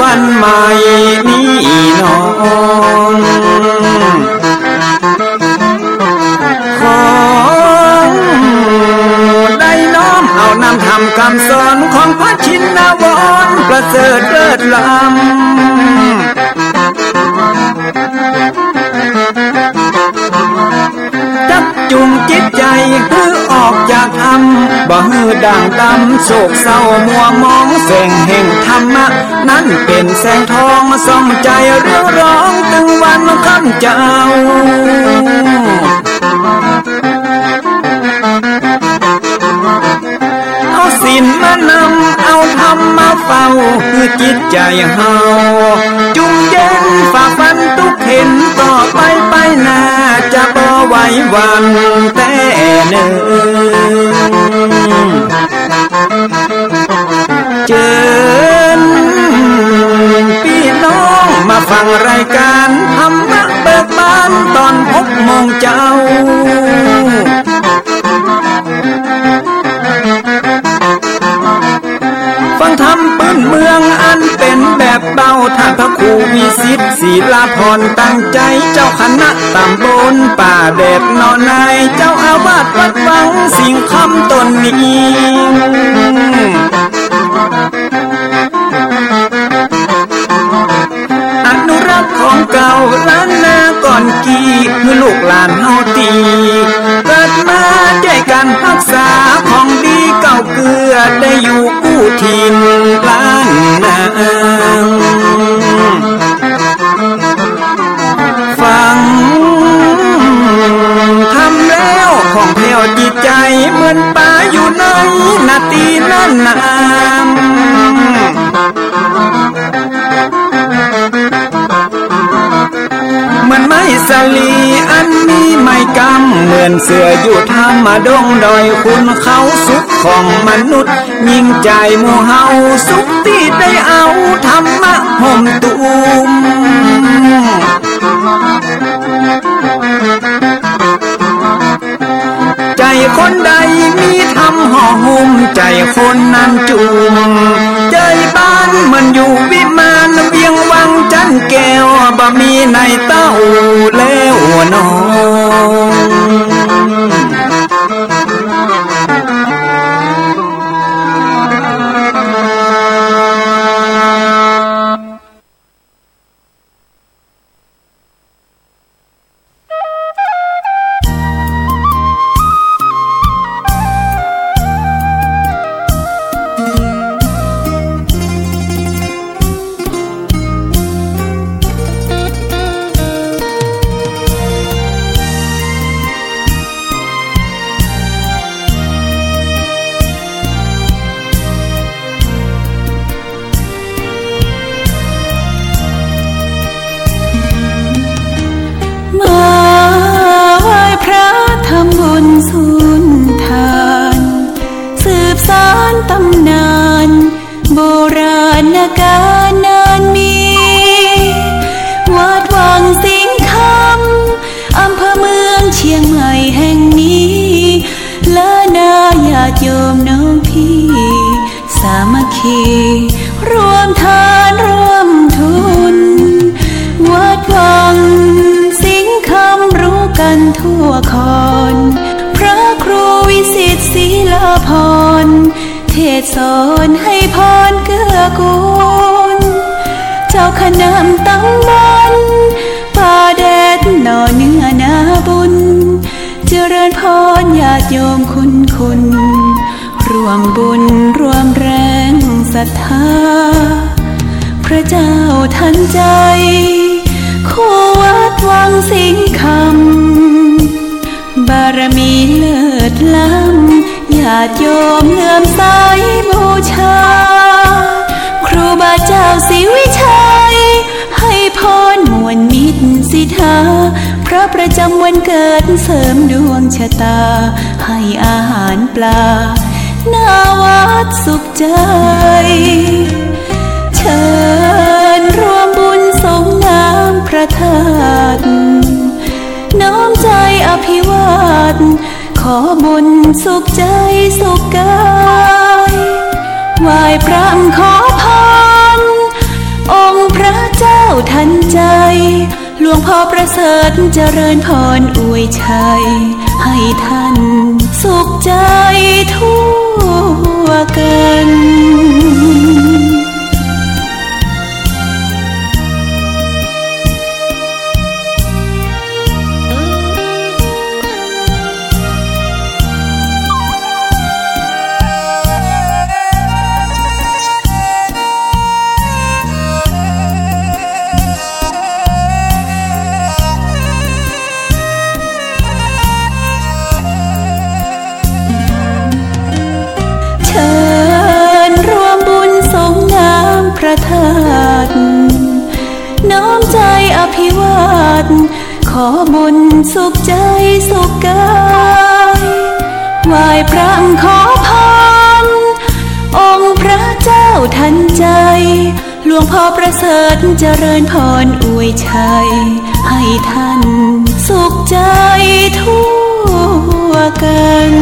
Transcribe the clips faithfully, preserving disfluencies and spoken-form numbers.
วันใหม่นี้น้อง ขอได้น้อมเอานำธรรมกำสอนของพระชินวรประเสริฐเลิศล้ำ จักจูงจิตใจ๋หื้อออกจากถ้ำ บ่หื้อด่างดำโศกเศร้ามัวหมอง แสงแห่งธรรมะนั้นเป๋นแสงทองส่องใจ๋เรืองรองตึงวันค่ำเจ๊า เอาศีลมานำ เอาธรรมมาเฝ้า หื้อจิตใจ๋เฮาจุ่มเย็น ฝ่าฟันทุกข์เข็ญ ต่อไปไปหน้า จะบ่ไหวหวั่นแต๊เน่อ เจิญปี้น้องมาฟังรายก๋านธรรมะเบิกบานต๋อนหกโมงเจ๊า ฟังธรรมปื้นเมืองอันเป๋นแบบเบา ต้านพระครูวิสิต ศิลาภรณ์ ตั้งใจ๋ เจ้าคณะต๋ำบลป่าแดดหนอ นายเจ้าอาวาสวัดวังสิงห์คำต๋นนี้ อนุรักษ์ของเก่าล้านนาก่อนกี้ หื้อลูกหลานเฮาตี้เกิดมา ได้ก๋านฮักษาของดีเก่าเกื้อ ได้อยู่กู้ถิ่นล้านนา ฟังธรรมแล้วผ่องแผ้วจิตใจ๋ เหมือนป๋าอยู่ในนาตี้นั้นนา เหมือนไม้สาลีอันมีไม้กำ เหมือนเสืออยู่ถ้ำดงดอย ขุนเขาสุขของมนุษย์ ยิ่งใจ๋หมู่เฮาสุขตี้ได้เอาธรรมะห่มตุ้ม ใจ๋คนใดมีธรรมห่อหุ้ม ใจ๋คนนั้นจุ่ม ใจ๋บ้านเหมือนอยู่วิมาน เวียงวังจันแก้ว บ่มีในเต้าแล้วน้อง มาไหว้พระทำบุญสุนทาน สืบสานตำนานโบราณกาลนานมี วัดวังสิงห์คำ อำเภอเมืองเชียงใหม่แห่งนี้ และนาญาติโยมน้องพี่ สามัคคีร่วมทานร่วมทุน วัดวังสิงห์คำรู้กันทั่วคอน พระครูวิสิตศิลาภรณ์ เทศน์สอนให้พรเกื้อกูล เจ้าคณะตำบลป่าแดดหน่อเนื้อนาบุญ เจริญพรญาติโยมคุณคุณ ร่วมบุญร่วมแรงศรัทธา พระเจ้าทันใจ คู่วัดวังสิงห์คำ บารมีเลิศล้ำ ญาติโยมเลื่อมใสบูชา ครูบาเจ้าศรีวิชัย ให้พรมวลมิตรสิทธา พระประจำวันเกิดเสริมดวงชะตา ให้อาหารปลา หน้าวัดสุขใจ เชิญร่วมบุญสงน้ำพระธาตุ น้อมใจอภิวาท ขอบุญสุขใจสุขกาย ไหว้พระขอพร ทันใจ หลวงพ่อประเสริฐเจริญพรอวยชัย ให้ท่านสุขใจทั่วกัน เชิญร่วมบุญสงน้ำพระธาตุ น้อมใจอภิวาท ขอบุญสุขใจสุขกาย ไหว้พระขอพร องค์พระเจ้าทันใจ หลวงพ่อประเสริฐเจริญพรอวยชัย ให้ท่านสุขใจทั่วกัน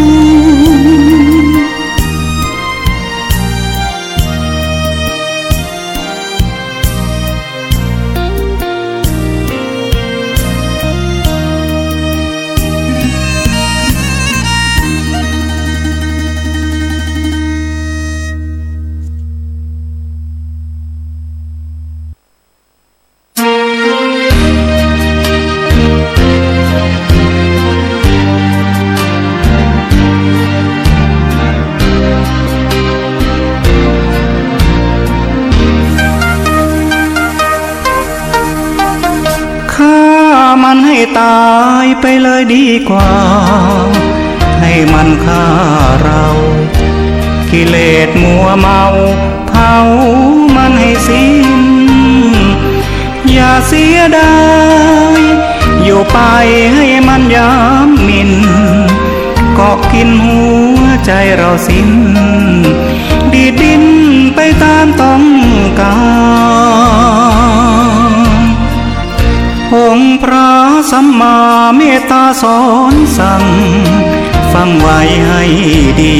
ฆ่ามันให้ต๋ายไปเลยดีกว่า ให้มันฆ่าเรา กิเลสมัวเมา เผามันให้สิ้น อย่าเสียดาย อยู่ไปให้มันหยามหมิ่น เกาะกิ๋นหัวใจเราสิ้น ดีดดิ้นไปต๋ามต้องก๋าน องค์พระสัมมาเมตต๋าสอนสั่ง ฟังไว้ให้ดี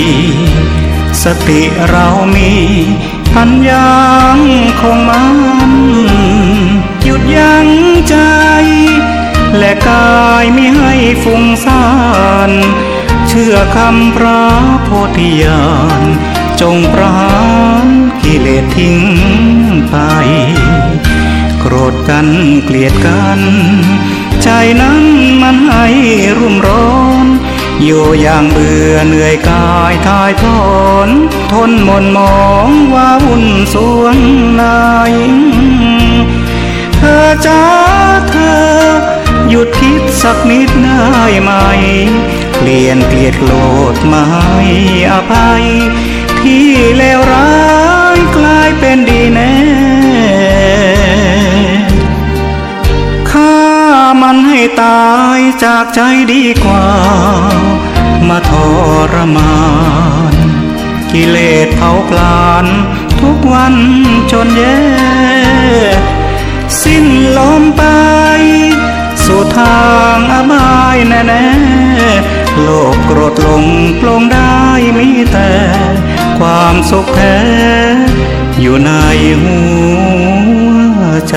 สติเรามี อันยังคงมั่น หยุดยั้งใจ และกายมิให้ฟุ้งซ่าน เชื่อคำพระโพธิญาณ จงประหารกิเลสทิ้งไป โกรธกั๋นเกลียดกั๋น ใจนั้นมันให้รุ่มร้อน อยู่อย่างเบื่อเหนื่อยกายถ่ายถอน ทนหม่นหมองว้าวุ่นสวงใน เธอจ๋าเธอ หยุดคิดสักนิดได้ไหม เปลี่ยนเกลียดโกรธมาให้อภัย ที่เลวร้ายกลายเป็นดีแน่ ฆ่ามันให้ต๋ายจากใจดีกว่า มาทรมาน กิเลสเผาผลาญทุกวันจนแย่ สิ้นลมไป สู่ทางอบายแน่ๆ โลภโกรธหลงปลงได้มีแต่ ความสุขแท้ อยู่ในหัวใจ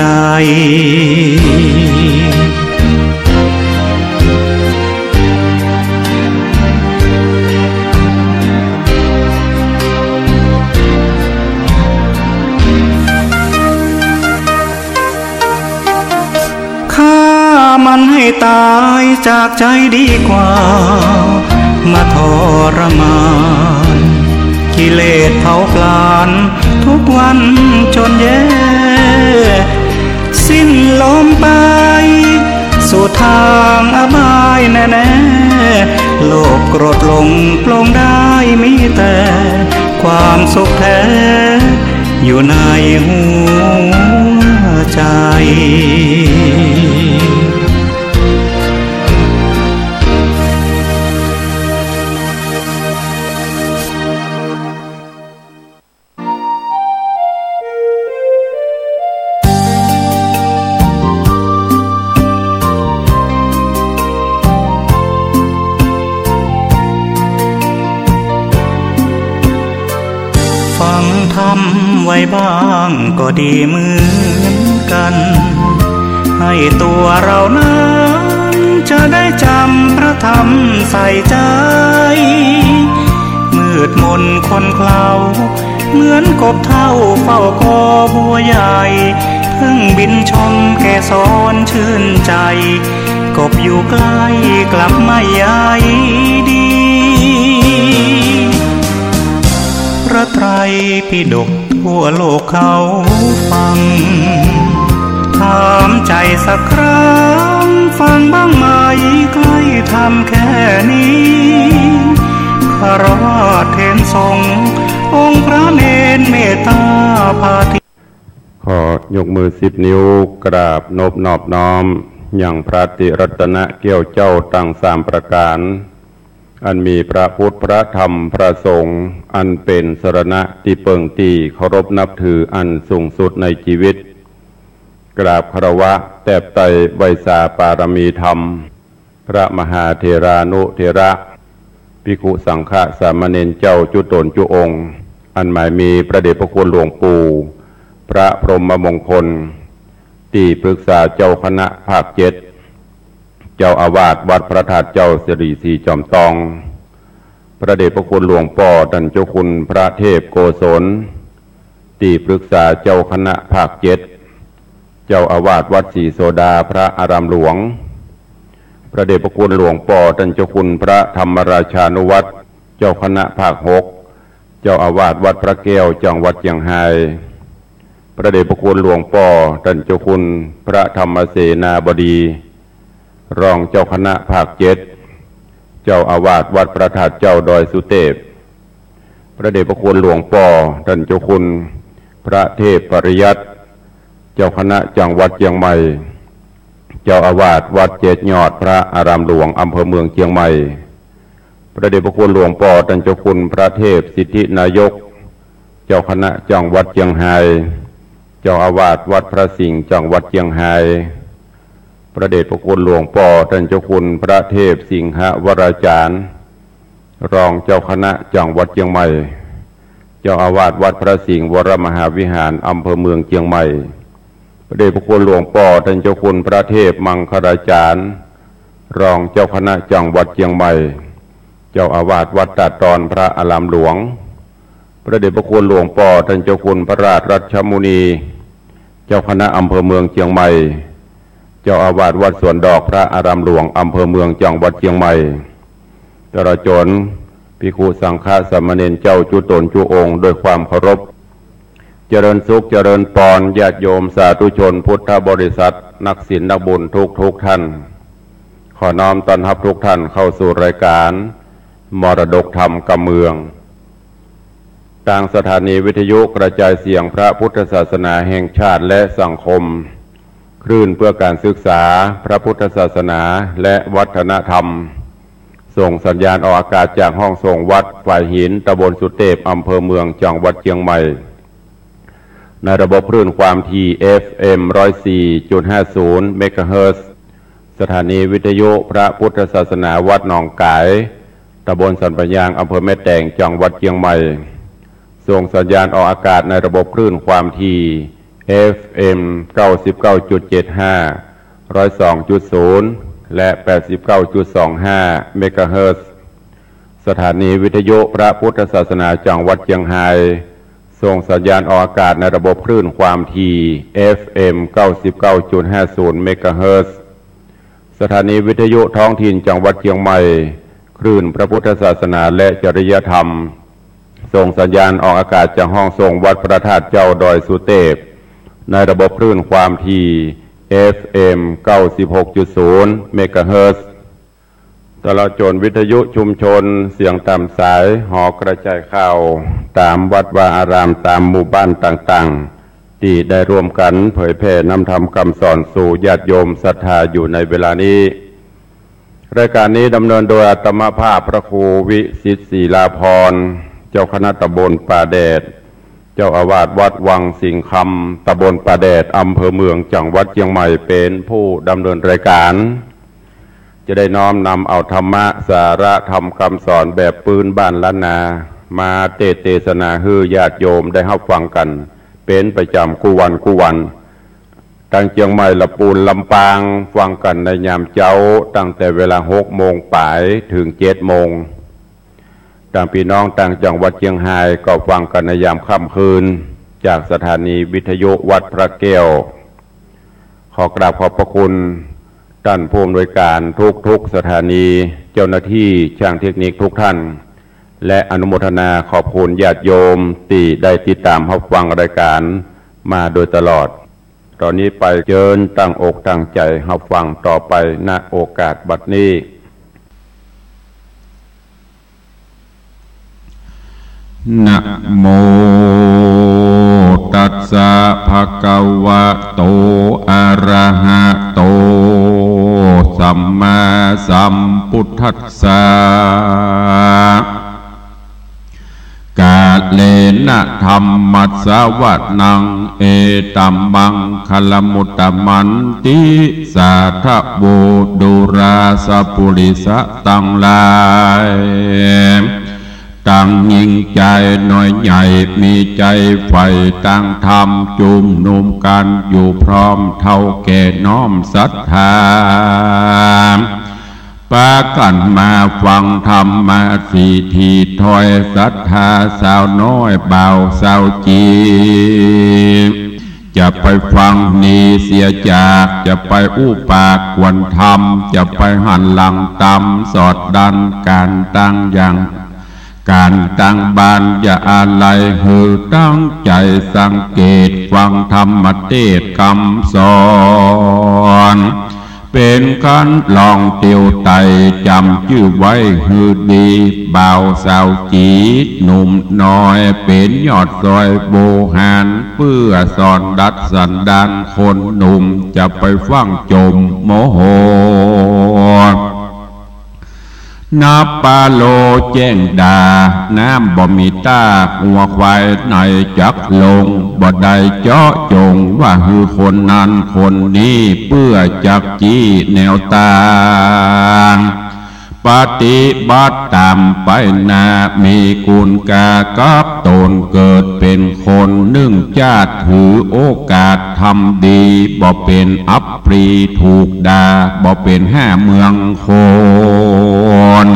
ฆ่ามันให้ต๋ายจากใจดีกว่า มาทรมาน กิเลสเผาผลาญทุกวันจนแย่ สิ้นลมไป สู่ทางอบายแน่ๆ โลภโกรธหลงปลงได้มีแต่ ความสุขแท้ อยู่ในหัวใจฟังธรรมไว้บ้างก็ดีเหมือน กัน ให้ตัวเรานั้นจะได้จำพระธรรมใส่ใจ มืดมนคนเคล้า เหมือนกบเฒ่าเฝ้ากอบัวใหญ่ เพิ่งบินชมเกสรชื่นใจ กบอยู่ใกล้กลับไม่ใยดี พระไตรปิฎกทั่วโลกเขาฟัง ถามใจสักครั้ง ฟังบ้างไหมใคร่ธรรมแค่นี้ คารวะเถรทรง องค์พระเณรเมตตาพาที ขอยกมือสิบนิ้วกราบนบนอบน้อมยังพระติรัตนะแก้วเจ้าตังสามประก๋าน อันมีพระพุทธพระธรรมพระสงฆ์อันเป๋นสรณะตี้เปิงตี้เคารพนับถืออันสูงสุดในจีวิต กราบคารวะแตบไตร่ไหว้สาปารมีธรรม พระมหาเถรานุเถระ ภิกขุสังฆะสามเณรเจ้าจุ๊ต๋นจุ๊องค์ อันหมายมีพระเดชพระคุณหลวงปู่ พระพรหมมงคล ตี้ปรึกษาเจ้าคณะภาคเจ็ด เจ้าอาวาสวัดพระธาตุเจ้าสิริสีจอมตอง พระเดชพระคุณหลวงป้อต้านเจ้าคุณพระเทพโกศล ตี้ปรึกษาเจ้าคณะภาคเจ็ด เจ้าอาวาสวัดศรีโสดาพระอารามหลวง พระเดชพระคุณหลวงป้อต้านเจ้าคุณพระธรรมราชานุวัฒน์ เจ้าคณะภาคหก เจ้าอาวาสวัดพระแก้วจังหวัดเจียงฮาย พระเดชพระคุณหลวงป้อต้านเจ้าคุณพระธรรมเสนาบดี รองเจ้าคณะภาคเจ็ด เจ้าอาวาสวัดพระธาตุเจ้าดอยสุเตพ พระเดชพระคุณหลวงป้อต้านเจ้าคุณพระเทพปริยัติ เจ้าคณะจังหวัดเจียงใหม่ เจ้าอาวาสวัดเจ็ดยอดพระอารามหลวงอำเภอเมืองเจียงใหม่ พระเดชพระคุณหลวงป้อต้านเจ้าคุณพระเทพสิทธินายก เจ้าคณะจังหวัดเจียงฮาย เจ้าอาวาสวัดพระสิงห์จังหวัดเจียงฮาย พระเดชพระคุณหลวงป้อต้านเจ้าคุณพระเทพสิงหวราจารย์ รองเจ้าคณะจังหวัดเจียงใหม่ เจ้าอาวาสวัดพระสิงห์วรมหาวิหารอำเภอเมืองเจียงใหม่ พระเดชพระคุณหลวงป้อต้านเจ้าคุณพระเทพมังคลาจารย์ รองเจ้าคณะจังหวัดเจียงใหม่ เจ้าอาวาสวัดตาดตอนพระอารามหลวง พระเดชพระคุณหลวงป้อต้านเจ้าคุณพระราชรัชมุนี เจ้าคณะอำเภอเมืองเจียงใหม่ เจ้าอาวาสวัดสวนดอกพระอารามหลวงอำเภอเมืองจังหวัดเจียงใหม่ ตลอดจ๋นภิกขุสังฆะสามเณรเจ้าจุ๊ต๋นจุ๊องค์ด้วยความเคารพ เจริญสุขเจริญปอน ญาติโยมสาธุชนพุทธบริษัท นักศีลนักบุญทุกๆ ท่าน ขอน้อมต้อนฮับทุกท่านเข้าสู่รายการมรดกธรรมกำเมือง ตางสถานีวิทยุกระจายเสียงพระพุทธศาสนาแห่งชาติและสังคม คลื่นเพื่อการศึกษาพระพุทธศาสนาและวัฒนธรรม ส่งสัญญาณออกอากาศจากห้องส่งวัดฝายหิน ตำบลสุเตพ อำเภอเมือง จังหวัดเจียงใหม่ ในระบบคลื่นความถี่ เอฟเอ็ม ร้อยสี่จุดห้าศูนย์ เมกะเฮิรตซ์ สถานีวิทยุพระพุทธศาสนาวัดหนองก๋าย ตำบลสันป่ายาง อำเภอแม่แตง จังหวัดเจียงใหม่ ส่งสัญญาณออกอากาศในระบบคลื่นความถี่ เอฟเอ็ม เก้าสิบเก้าจุดเจ็ดห้า ร้อยสองจุดศูนย์ และ แปดสิบเก้าจุดสองห้า เมกะเฮิรตซ์ สถานีวิทยุพระพุทธศาสนาจังหวัดเจียงฮาย ส่งสัญญาณออกอากาศในระบบคลื่นความถี่ เอฟเอ็ม เก้าสิบเก้าจุดห้าศูนย์ เมกะเฮิรตซ์ สถานีวิทยุท้องถิ่นจังหวัดเจียงใหม่ คลื่นพระพุทธศาสนาและจริยธรรม ส่งสัญญาณออกอากาศจากห้องส่งวัดพระธาตุเจ้าดอยสุเตพ ในระบบคลื่นความถี่ เอฟเอ็ม เก้าสิบหกจุดศูนย์ เมกะเฮิรตซ์ ตลอดจ๋นวิทยุชุมชนเสียงต๋ามสาย หอกระจายข่าวต๋ามวัดวาอาราม ต๋ามหมู่บ้านต่างๆ ตี้ได้ร่วมกั๋นเผยแผ่นำธรรมกำสอนสู่ญาติโยมศรัทธาอยู่ในเวลานี้ รายการนี้ดำเนินโดยอาตมาภาพพระครูวิสิทธิ์ศิลาภรณ์ เจ้าคณะตำบลป่าแดด เจ้าอาวาสวัดวังสิงห์คำ ตำบลป่าแดด อำเภอเมือง จังหวัดเจียงใหม่ เป๋นผู้ดำเนินรายการ จะได้น้อมนำเอาธรรมะ สาระธรรมกำสอนแบบปื๊นบ้านล้านนา มาเตสน์เตสนาหื้อญาติโยมได้ฮับฟังกั๋นเป๋นประจ๋ำกู้วันกู้วัน ตางเจียงใหม่ ละปูน ลำปาง ฟังกั๋นในยามเจ๊า ตั้งแต่เวลาหกโมงป๋ายเถิงเจ็ดโมง ตางปี้น้องตางจังหวัดเจียงฮายก็ฟังกั๋นในยามค่ำคืน จากสถานีวิทยุวัดพระแก้ว ขอกราบขอบพระคุณต้านผู้อำนวยก๋านทุกๆสถานี เจ้าหน้าตี้ จ้างเทคนิคทุกท่าน และอนุโมทนาขอบคุณญาติโยมตี้ได้ติดต๋ามฮับฟังรายก๋านมาโดยตลอด ต๋อนนี้ไปเจิญตั้งอกตั้งใจ๋ฮับฟังต่อไป ณ โอกาสบัดนี้ นะโมตัสสะ ภะคะวะโต อะระหะโต สัมมาสัมพุทธัสสะ กาเลนะธัมมัสสะวะนัง เอตัมมังคะละมุตตะมันติ สาธะโว ดูราสะปุริสะตังหลาย ตังยิ่งใจ๋น้อยใหญ่ มีใจ๋ใฝ่ตางธรรม จุมนุมกั๋นอยู่พร้อม เฒ่าแก่น้อมศรัทธา ปากั๋นมาฟังธรรมะสี่ตี้ถ้อย ศรัทธาสาวน้อยบ่าวสาวจี๋ จะไปฟังหนีเสียจาก จะไปอู้ปากกวนธรรม จะไปหันหลังตำสอดดัน ก๋านตางอย่าง ก๋านตางบ้านอย่าอาลัย หื้อตั้งใจ๋สังเกต ฟังธรรมเตสน์กำสอน เป๋นก๋านลองเตียวไต่ จ๋ำจื้อไว้หื้อดี บ่าวสาวจี๋หนุ่มน้อย เป๋นยอดซอยโบหาร เปื้อสอนดัดสันดานคนหนุ่ม จะไปฟั่งจ๋มโมโห นับปาโลแจ้งด่า น้ำบ่มีต้า งัวควายไหนจักลง บ่ได้เจาะจงว่าหื้อคนนั้นคนนี้ เปื้อจักจี้แนวตาง ปฏิบัติต๋ามไปหน้า มีกุณกากับต๋น เกิดเป๋นคนนึ่งจาติ ถือโอกาสทำดี บ่เป๋นอัปรีถูกด่า บ่เป๋นห้าเมืองคน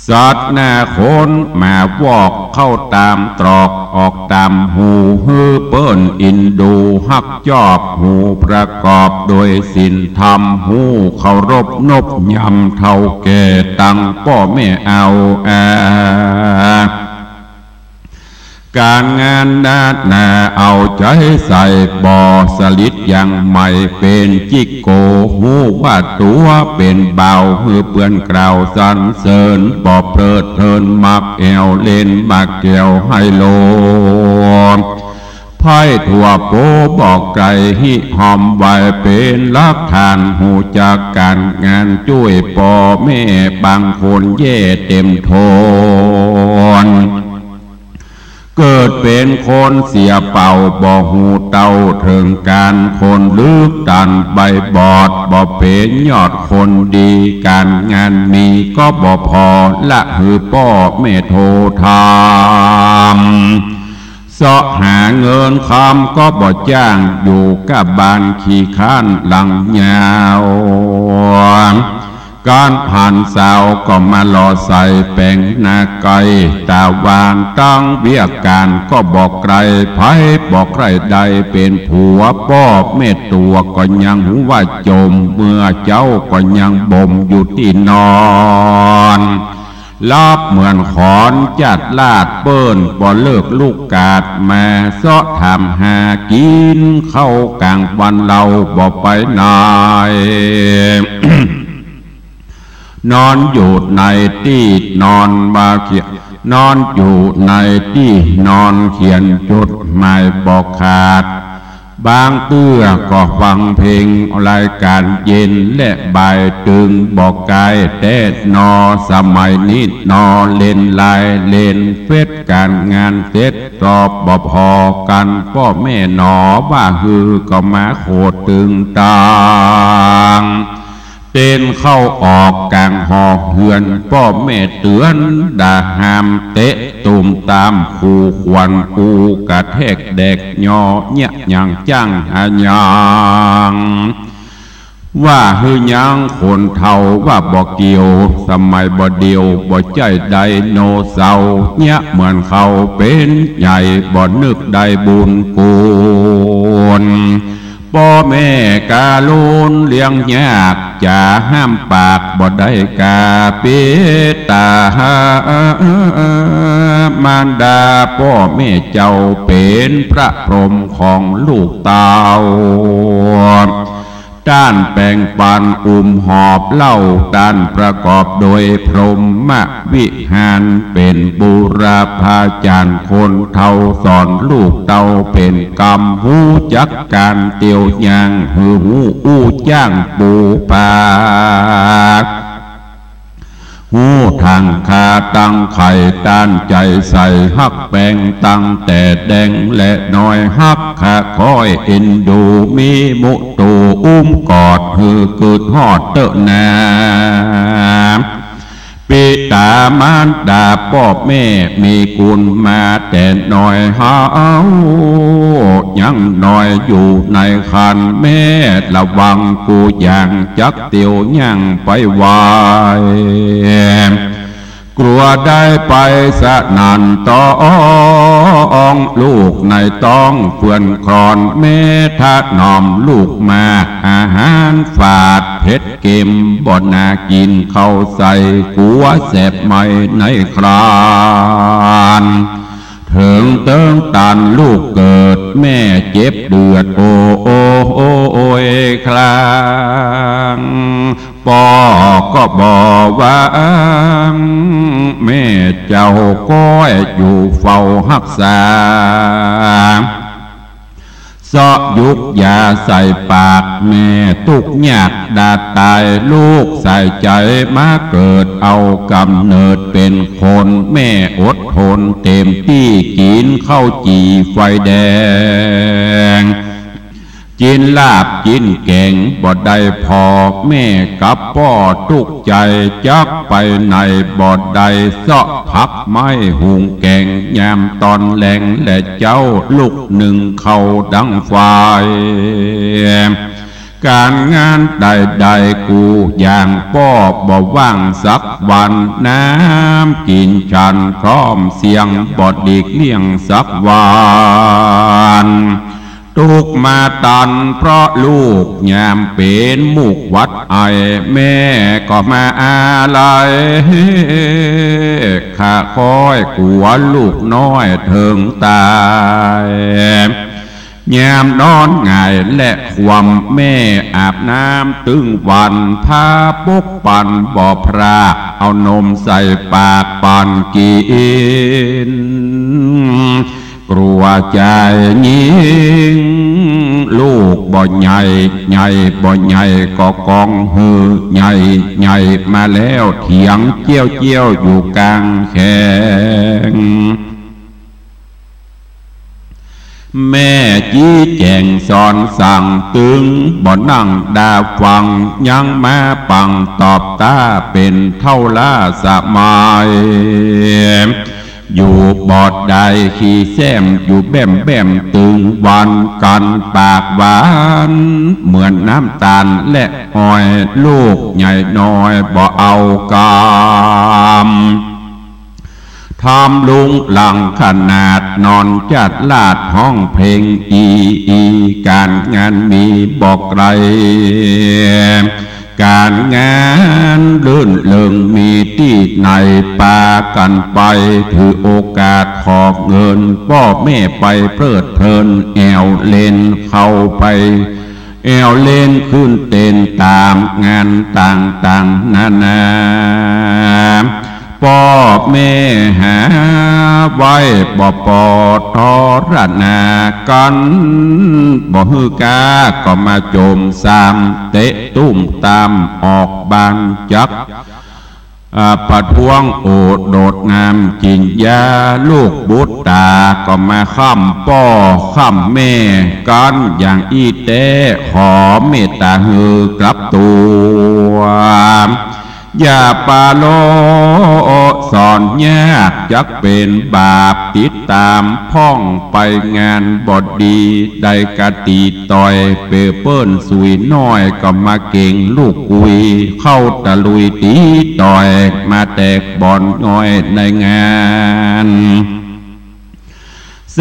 สัตว์หน้าคนหมาวอก เข้าต๋ามตรอกออกต๋ามฮู หื้อเปิ้นอินดูฮักจอบ ฮูประกอบโดยศีลธรรม ฮูเคารพนบยำ เฒ่าแก่ตังป้อแม่เอาอา ก๋านงานนานาเอาใจ๋ใส่ บ่สลิดยังใหม่เป๋นจิ๊กโก ฮู้ว่าตั๋วเป๋นบ่าว หื้อเปื้อนกล่าวสรรเสริญ บ่เพลิดเพลินมักแอ่ว เล่นหมากแก้วไฮโล ไพ่ถั่วโปบอกไก่ ฮิฮอมไว้เป๋นหลักฐาน ฮู้จักก๋านงานจ้วยป้อแม่ บางคนแย่เต็มทน เกิดเป๋นคนเสียเป่า บ่ฮู้เต้าเถิงก๋าน คนลึกตันใบบอด บ่เป๋นยอดคนดี ก๋านงานมีก็บ่ผ่อ ละหื้อป้อแม่โททำ เซาะหาเงินคำก็บ่จ้าง อยู่ก้าบ้านขี้ค้านหลังยาว ก๋านผ่านสาวก็มาหล่อใส่แป๋งหน้าไกล ต๋าหว่านตังเวียกก๋านก็บ่ไกล ใผบ่ใค่ได้เป๋นผัวป้อแม่ตั๋ว ก็ยังฮู้ว่าจ๋ม เมื่อเจ๊าก็ยังบ่มอยู่ตี้นอน ลับเหมือนขอนจัดลาด เปิ้นบ่เลิกลุกกาด มาเซาะถามหากิ๋น เข้ากลางวันเฮาบ่ไปไหน นอนอยู่ในตี้นอนบ่เขียน นอนอยู่ในตี้นอนเขียนจดหมายบ่ขาด บางเตื้อก็ฟังเพลงรายก๋านเย็นและบ่าย ตึงบ่กายแต๊หนอ สมัยนี้หนอ เล่นไลน์เล่นเฟซ ก๋านงานเสร็จตอบบ่ผ่อกั๋น ป้อแม่หนอ ว่าหื้อก็มาโขดตึงตาง เต้นเข้าออกก๋างหอเฮือน ป้อแม่เตื๋อนด่าห้ามเตะ ตูมตาม คู่ขวัญ อู้กระแทกแดกยอ เยียะหยังจ้างหาหยัง ว่าหื้อยังคนเฒ่าว่าบ่เกี่ยว สมัยบ่เดี่ยวบ่ใจ้ไดโนเสาร์ เยียะเหมือนเขาเป๋นใหญ่ บ่นึกได้บุญกุศล ป้อแม่กาลุนเลี้ยงยาก จ๋าห้ามปากบ่ได้กา ปิดตา มารดาป้อแม่เจ้าเป๋นพระพรหมของลูกเต้า ต้านแป๋งปันอุ้มหอบเล่า ต้านประกอบโดยพรหมวิหาร เป๋นบูรพาจ๋ารย์คนเฒ่า สอนลูกเต้าเป๋นกำ ฮู้จักก๋านเตียวย่าง หื้อฮู้อู้จ้างปูปา ฮู้ตั้งค่าตั้งไข่ ต้านใจ๋ใส่ฮักแป๋ง ตั้งแต่แดงและน้อย ฮักข้าคอยเอ็นดู มีมุตูอุ้มกอด หื้อกึ๊ดฮอดเต๊อะนา ปิตามารดาป้อแม่มีกุณมาแต่น้อย เฮายังน้อยอยู่ในครรภ์ แม่ระวังกู้อย่าง จักเตียวย่างไปไว กลัวได้ไปสนั่นต้อง ลูกในต๊องเฟื่อนคลอน แม่ถนอมลูกมาก อาหารฝาดเผ็ดเกม บ่น่ากิ๋น ข้าวใส่กั๋วแสบไหม้ในครรภ์ เถิงเติ๊งตันลูกเกิด แม่เจ็บเดือด โอ โอ โอยคราง ป้อก็บ่หวัง แม่เจ้าก้อยอยู่เฝ้าฮักษา เซาะยุกยาใส่ปาก แม่ตุ๊กยากดาดต๋าย ลูกใส่ใจ๋มาเกิด เอาก๋ำเนิดเป๋นคน แม่อดทนเต๋มตี้ กิ๋นข้าวจี่ไฟแดง กิ๋นลาบกิ๋นแก๋งบ่ได้ผ่อ แม่กับป้อตุ๊กใจ๋ จักไปไหนบ่ได้ เซาะผักไม้หุงแก๋ง ยามต๋อนแลงและเจ๊า ลุกนึ่งข้าวดังไฟ ก๋านงานใดๆ กู้อย่างป้อบ่ว่างสักวัน น้ำกิ๋นฉันพร้อมเสียง บ่หลีกเลี่ยงสักวัน ตุ๊กมาตันเพราะลูก ยามเป๋นมูกหวัดไอ แม่ก็มาอาลัย ข้าคอยกั๋วลูกน้อยเถิงต๋าย ยามนอนหงายและคว่ำ แม่อาบน้ำตึงวัน ผ้าปกปั๋นบ่พราก เอานมใส่ปากปั๋นกิ๋น กลัวจายยิ่ง ลูกบ่ใหญ่ ใหญ่บ่ใหญ่ก็กองหื้อ ใหญ่ใหญ่มาแล้วเถียง เจี้ยวเจี้ยวอยู่ก๋างแขง แม่จี้แจ๋งสอนสั่งตึง บ่นั่งดาฟัง ยังมาปังตอบต้า เป๋นเฒ่าล้าสมัย อยู่บ่ได้ขี้แซ้ม อยู่แบ้มแบ้มตึงวัน กั๋นปากหวานเหมือนน้ำต๋าลและอ้อย ลูกใหญ่น้อยบ่เอากำ ทำลุงหลังขนาด นอนจัดลาดฮ้องเพลง อี อี ก๋านงานมีบ่ไกล ก๋านงานรื่นเริงมีตี้ไหน ปากั๋นไปถือโอกาสขอเงิน ป้อแม่ไปเพลิดเพลิน แอ่วเล่นเข้าไป แอ่วเล่นขึ้นเต้นต๋ามงานต่างๆ นานา ป้อแม่หาไว้บ่ปอทรนากั๋น บ่หื้อก้าก็มาโจมซ้ำ เตะตุ้มตามออกบ้านจัก อ่า ประท้วงโอดโดดน้ำกิ๋นยา ลูกบุตรต๋าก็มาค้ำป้อค้ำแม่กั๋น อย่างอี้แต๊ ขอเมตต๋าหื้อกลับตั๋ว อย่าปาโลสอนยาก จักเป๋นบาปติดต๋ามพ่องไป งานบ่ดีได้กติต่อย เป๋นเปิ้นสุยน้อยก็มาเก๋งลูกกุย เข้าตะลุยตี๋ต่อย มาแตกบ่อนน้อยในงาน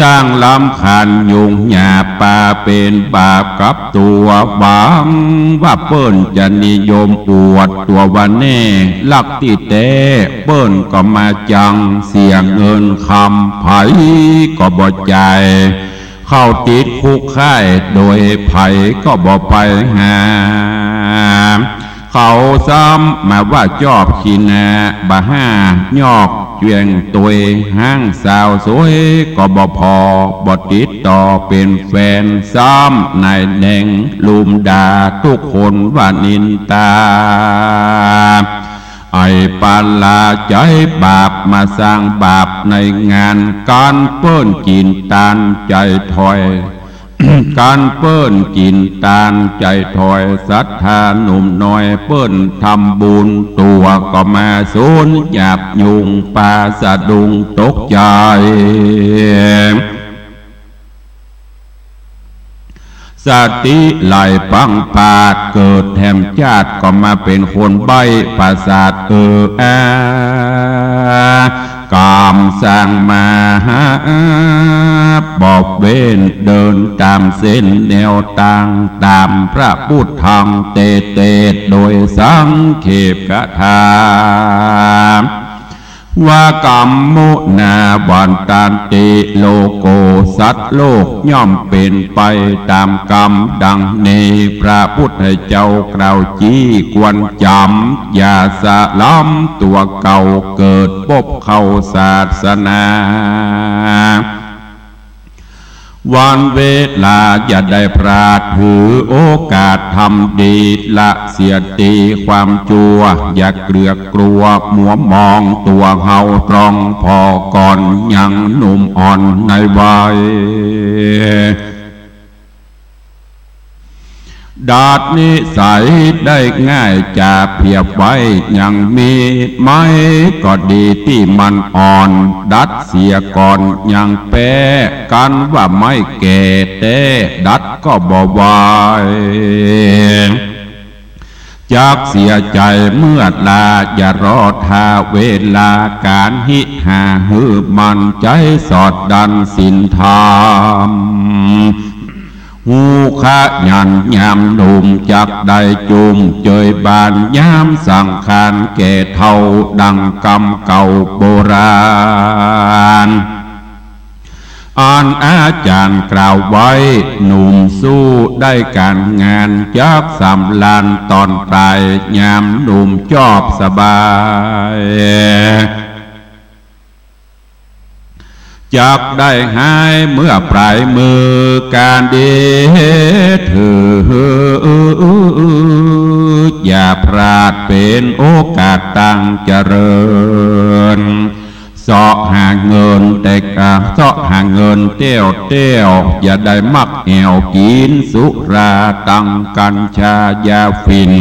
สร้างรำคาญยุ่ง อย่าปาเป๋นบาปกับตั๋ว หวังว่าเปิ้นจะนิยมอวดตั๋วว่าแน่ ลักตี้แต๊เปิ้นก็มาจัง เสียเงินคำใผก็บ่จ่าย เข้าติดคุกค่ายโดยใผก็บ่ไปหา เขาซ้ำมาว่าจอบขี้หน้าบ่าห้า ยอกเจียงตวยห้างสาวสวยก็บ่ผ่อ บ่ติดต่อเป๋นแฟน ซ้ำนายแดงลุมด่า ทุกคนว่านินตา ไอ้ปาลาใจ๊บาปมาสร้างบาปในงาน กั๋นเปิ้นกิ๋นตานใจ๋ถอย กั๋นเปิ้นกิ๋นตานใจ๋ถอย ศรัทธาหนุ่มน้อยเปิ้นทำบุญ ตั๋วก็มาสูญหยาบยุง ปาสะดุ้งตกใจ๋ สติไหลปังปาด เกิดแถมจาติก็มาเป๋นคนใบ้ ประสาทเอออา ก๋รรมสร้างมาหาบ่เว้น เดินต๋ามเส้นแนวตาง ต๋ามพระพุทธธรรมเตเต โดยสังเขปกถา ว่ากัมมุนาวันตันติโลโก สัตว์โลกย่อมเป๋นไปต๋ามกรรมดังนี้ พระพุทธเจ้ากล่าวจี้ควรจ๋ำ อย่าสะล้ำตั๋วเก่า เกิดปบเข้าศาสนา วันเวลาอย่าได้พลาด ถือโอกาสทำดี ละเสียตี้ความจั่ว อย่าเกลือกกลัวมัวมอง ตั๋วเฮาตรองผ่อก่อน ยังหนุ่มอ่อนในวัย ดัดนิสัยได้ง่าย จ๋าเปรียบไว้ยังมี ไม้ก็ดีตี้มันอ่อน ดัดเสียก่อนยังแป๊ กั๋นว่าไม้แก่แต๊ ดัดก็บ่ไหว จักเสียใจ๋เมื่อลา อย่ารอถ้าเวลา ก๋านฮิหาหื้อมัน ใจ๊สอดดันศีลธรรม ฮู้ขยันยามหนุ่ม จักได้จุ่มเจยบาน ยามสังขารแก่เฒ่า ดังกำเก่าโบราณ อันอาจ๋ารย์กล่าวไว้ หนุ่มสู้ได้ก๋านงาน จักสำราญต๋อนปลาย ยามหนุ่มจอบสบาย จักได้หายเมื่อปลายมือก๋านดี ถืออย่าพลาดเป๋นโอกาสตังเจริญ เซาะหาเงินแต่กะ เซาะหาเงินเตี้ยวเตี้ยว อย่าได้มักแอ่วกิ๋นสุรา ตังกัญชา ยาฝิ่น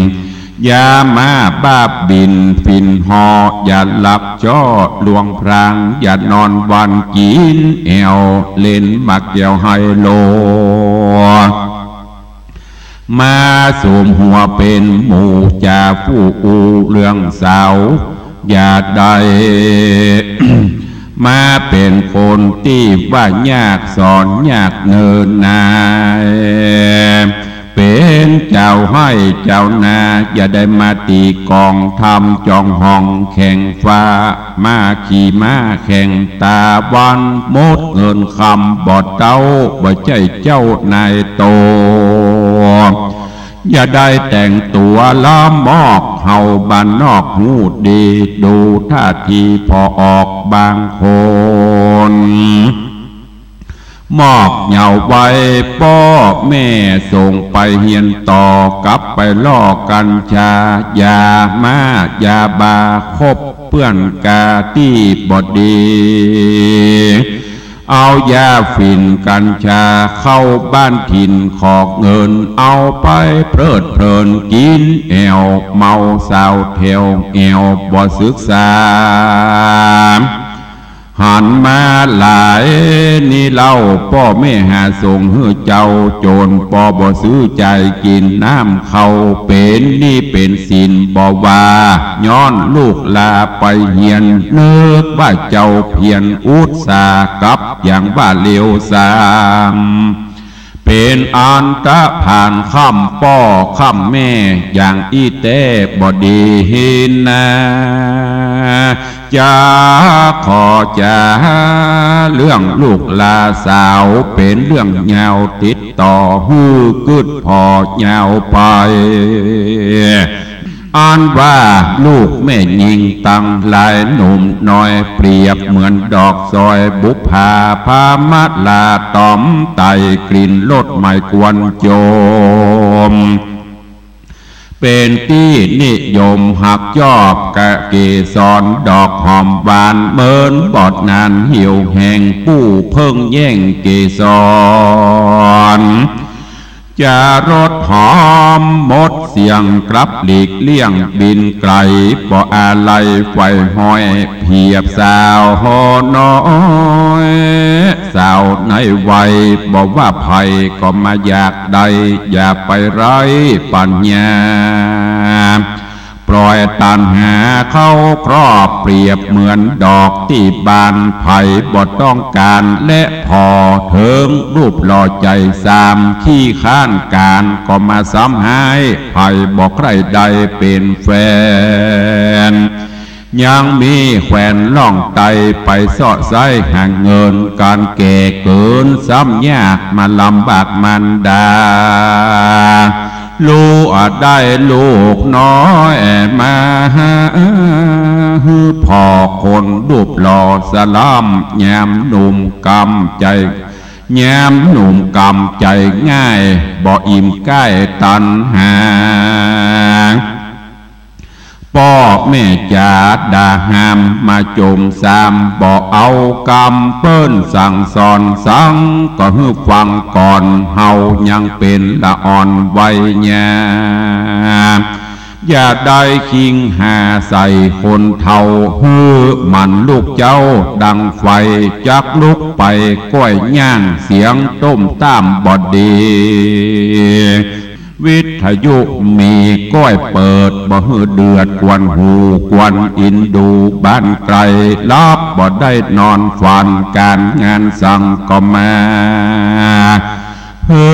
ยาม้าบ้าบิ่น ฝิ่นห่อ อย่าหลับจ้อลวงพราง อย่านอนวันกิ๋นแอ่ว เล่นหมากแก้วไฮโล มาสุมหัวเป๋นหมู่ จ๋าผู้อู้เรื่องสาว อย่าได้ มาเป๋นคนตี้ว่ายากสอนยากเนินนาย เป๋นเจ้าไฮ่เจ้านา อย่าได้มาตี๋ก๋องทำจ้องห้องแข่งฟ้า มาขี่ม้าแข่งต๋าวัน หมดเงินคำบ่เต้า บ่ใจ้เจ้านายโต อย่าได้แต่งตั๋วละมอก เฮาบ้านนอกฮู้ดี ดูท่าทีผ่อออกบางคน มอกเยาว์ไว้ป้อแม่ส่งไปเฮียนต่อ กลับไปล่อกัญชา ยาม้า ยาบ้า คบเปื้อนกาตี้บ่ดี เ เอายาฝิ่นกัญชาเข้าบ้านถิ่นขอเงิน เอาไปเพลิดเพลินกิ๋นแอ่ว เมาสาวแถวแอ่วบ่ศึกษา หันมาหลายนี้เล่า ป้อแม่หาส่งหื้อเจ้า โจรป้อบ่ซื้อจ่ายกิ๋นน้ำเข้า เป๋นหนี้เป๋นสินบ่ว่า ย้อนลูกหลาไปเฮียน นึกว่าเจ้าเพียรอุตส่าห์กลับ อย่างว่าเลวทราม เป๋นอันตะผ่านข้ามป้อข้ามแม่ อย่างอี้แต๊บ่ดีนา จะขอจ๋าเรื่องลูกหลาสาว เป๋นเรื่องยาวติดต่อ หื้อกึ๊ดผ่อยาวไป อันว่าลูกแม่ญิงตังหลายหนุ่มน้อย เปรียบเหมือนดอกซอยบุปผา ผามาลาต๋อมไต่ กลิ่นรสใหม่กวนโจม เป๋นตี้นิยมหักยอบกะเกสร ดอกหอมหวานเหมือนบอดนาน หิวแห้งผู้เพิ่งแย่งเกสร จะรสหอมหมดเสี้ยง กลับหลีกเลี่ยงบินไก๋ บ่อาลัยใฝ่ห้อย เปรียบสาวหอน้อย สาวในวัย บ่ว่าใผก็มาอยากได้ อย่าไปไร้ปัญญา ปล่อยตัณหาเข้าครอบ เปรียบเหมือนดอกตี้บาน ใผบ่ต้องก๋านและผ่อ เถิงรูปหล่อใจ๋ซาม ขี้ค้านก๋านก็มาซ้ำฮ้าย ใผบ่ใคร่ได้เป๋นแฟน ยังมีแควนล่องไต ไปเซาะไซ้หาเงิน ก๋านแก่เกิ๋นซ้ำยาก มาลำบากมารดา ลูกได้ลูกน้อยมา หื้อผ่อคนรูปหล่อสะล้ำ ยามหนุ่มกำใจ๋ ยามหนุ่มกำใจ๋ง่าย บ่อิ่มก้ายตัณหา ป้อแม่จ๋าด่าห้ามมาโจมซาม บ่เอากำเปิ้นสั่งสอนสัง ก็หื้อฟังก่อน เฮายังเป๋นละอ่อนวัยยา อย่าได้คิงหาใส่คนเฒ่า หื้อหมั่นลูกเจ้าดังไฟ จักลุกไปก้อยย่าง เสียงต้มต้ามบ่ดี วิทยุมีก้อยเปิด บ่หื้อเดือดกวนหูกวนอิน ดูบ้านไก๋ หลับบ่ได้นอนฝัน ก๋านงานสังก็มา หื้